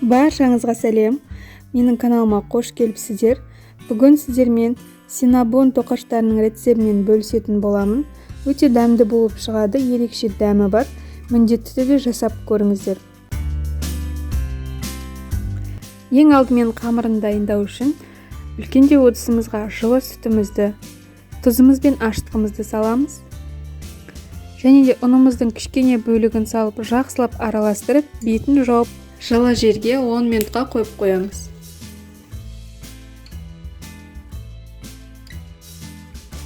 Баршаңызға сәлем. Менің каналыма қош келіпсіздер. Бүгін сіздермен синнабон тоқаштарының рецептімен бөлісетін боламын. Өте дәмді болып шығады, ерекше дәмі бар. Міндетті түрде жасап көріңіздер. Ең алдымен қамырын дайындау үшін үлкендеу ыдысымызға жылы сүтімізді, тұзымыз бен ашытқымызды саламыз. Және де ұнымыздың кішкене бөлігін салып, жақсылап араластырып, бетін жауып, жылы жерге 10 минутқа қойып қоямыз.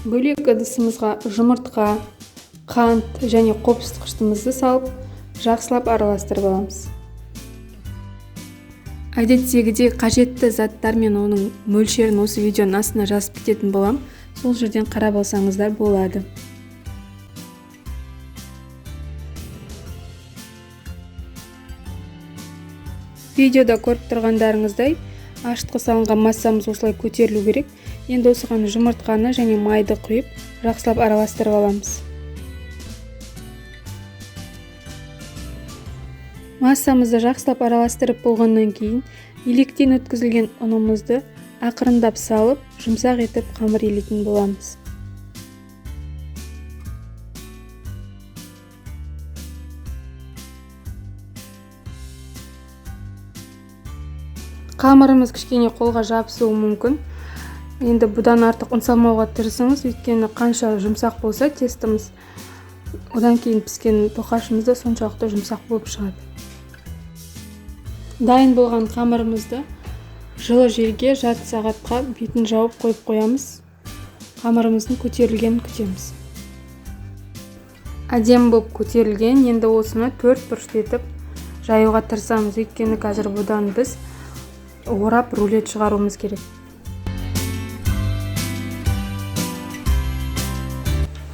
Бөлек ыдысымызға жұмыртқа, қант және қопсытқышымызды салып, жақсылап араластырып аламыз. Әдеттегідей қажетті заттар мен оның мөлшерін осы видеоның астына жазып кететін болам. Сол жерден қарап алсаңыздар болады. Видеода көріп тұрғандарыңыздай, ашытқы салынған массамыз осылай көтерілу керек. Енді осыған жұмыртқаны және майды құйып, жақсылап араластырып аламыз. Массамызды жақсылап араластырып болғаннан кейін, електен өткізілген ұнымызды ақырындап салып, жұмсақ етіп қамыр илейтін боламыз. Қамырымыз кішкене қолға жабысуы мүмкін. Енді бұдан артық ұн салмауға тырысыңыз, өйткені қанша жұмсақ болса тестіміз, одан кейін піскен тоқашымыз да соншалықты жұмсақ болып шығады. Дайын болған қамырымызды жылы жерге жарты сағатқа бетін жауып қойып қоямыз. Қамырымыздың көтерілгенін күтеміз. Әдемі болып көтерілген. Енді осыны төрт бұрышты етіп жаюға тырысамыз, өйткені қазір бұдан біз орап рулет шығаруымыз керек.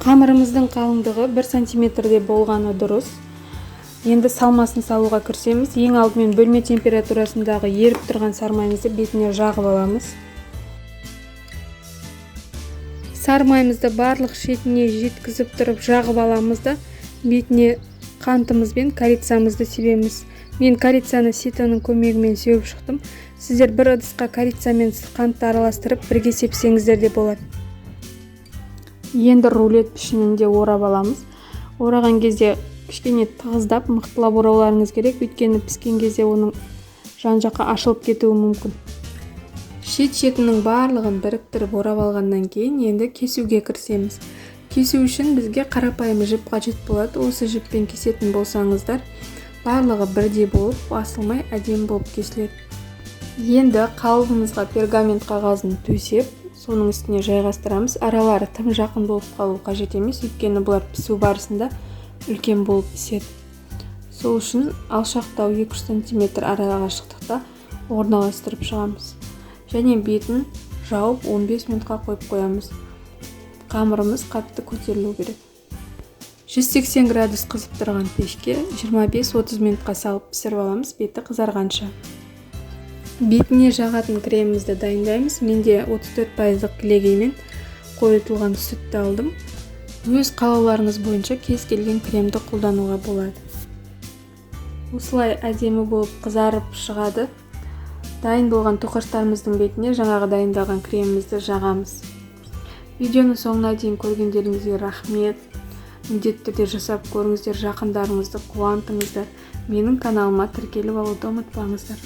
Қамырымыздың қалыңдығы 1 сантиметрде болғаны дұрыс. Енді салмасын салуға кірісеміз. Ең алдымен бөлме температурасындағы еріп тұрған сармайымызды бетіне жағып аламыз. Сармайымызды барлық шетіне жеткізіп тұрып жағып аламыз да, бетіне қантымыз бен корицамызды себеміз. Мен корицаны ситоның көмегімен сеуіп шықтым. Сіздер бір ыдысқа корица мен қантты араластырып бірге сепсеңіздер де болады. Енді рулет пішінінде орап аламыз. Ораған кезде кішкене тығыздап, мықтылап орауларыңыз керек, өйткені піскен кезде оның жан-жаққа ашылып кетуі мүмкін. Шет-шетінің барлығын біріктіріп орап алғаннан кейін енді кесуге кірісеміз. Кесу үшін бізге қарапайым жіп қажет болады. Осы жіппен кесетін болсаңыздар, барлығы бірдей болып, басылмай әдемі болып кесіледі. Енді қалыбымызға пергамент қағазын төсеп, соның үстіне жайғастырамыз. Аралары тым жақын болып қалу қажет емес, өйткені бұлар пісу барысында үлкен болып піседі. Сол үшін алшақтау 2-3 сантиметр арақашықтықта орналастырып шығамыз. Және бетін жауып 15 минутқа қойып қоямыз. Қамырымыз қатты көтерілу керек. 180 градус қызып тұрған пешке 25-30 минутқа салып пісіріп аламыз, беті қызарғанша. Бетіне жағатын кремімізді дайындаймыз. Менде 34% кілегеймен қойытылған сүтті алдым. Өз қалауларыңыз бойынша кез келген кремді қолдануға болады. Осылай әдемі болып қызарып шығады. Дайын болған тоқаштарымыздың бетіне жаңағы дайындалған кремімізді жағамыз. Видеоның соңына дейін көргендеріңізге рахмет. Міндетті түрде жасап көріңіздер, жақындарыңызды қуантыңыздар. Менің каналыма тіркеліп алуды ұмытпаңыздар.